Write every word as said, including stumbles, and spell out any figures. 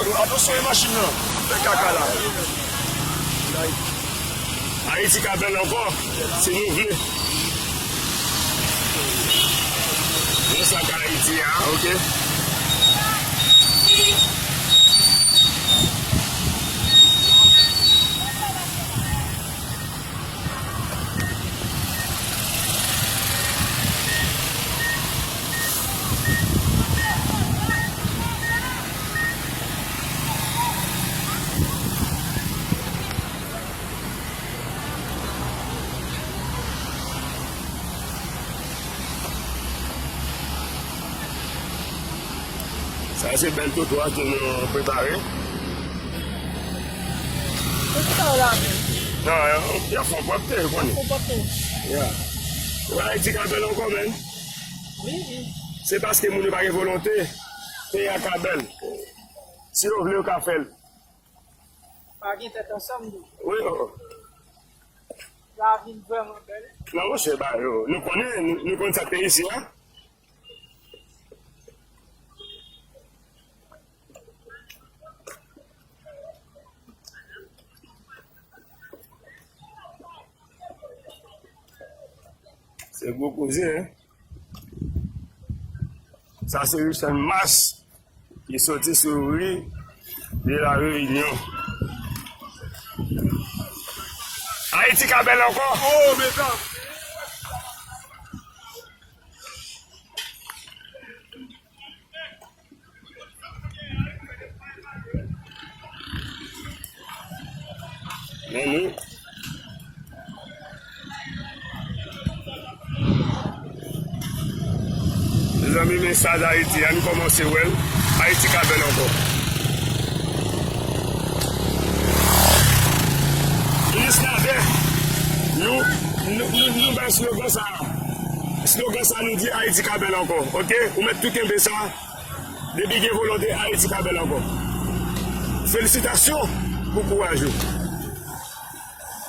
Atansyon, e machin nan fè kaka la. Ayiti ka bèl ankò, si nou vle. Nou sa ka Ayiti a, oke? Sa se bèl toto a ke nou prepare. Poukisa w lave? Non, y a, y a fon pwòpte, ou konnen. Fon pwòpte. Ya. Ou wè Ayiti ka bèl ankò, men. Wi, wi. Se paske moun yo pa gen volonte, peyi a ka bèl. Si yo vle, yo ka fè l. Pa gen tèt ansanm tou. Wi, o. La vin vrèman bèl. Non, monchè, ba yo. Nou konnen, nou, nou konn sa k te isi a. Se gwo koze, en. Sa se Richard Mas ki soti sou ri de la Reyinyon. Ayiti ka bèl ankò. Oh, medam! Men nou, mezanmi, men sa Ayiti, ann kòmanse wè l. Ayiti ka bèl ankò. Minis Nader, nou, nou, nou, nou bay slogan sa a. Slogan sa a, nou di Ayiti ka bèl ankò, oke? Ou mèt tou kenbe sa. Depi gen volonte, Ayiti ka bèl ankò. Felisitasyon pou kouraj ou.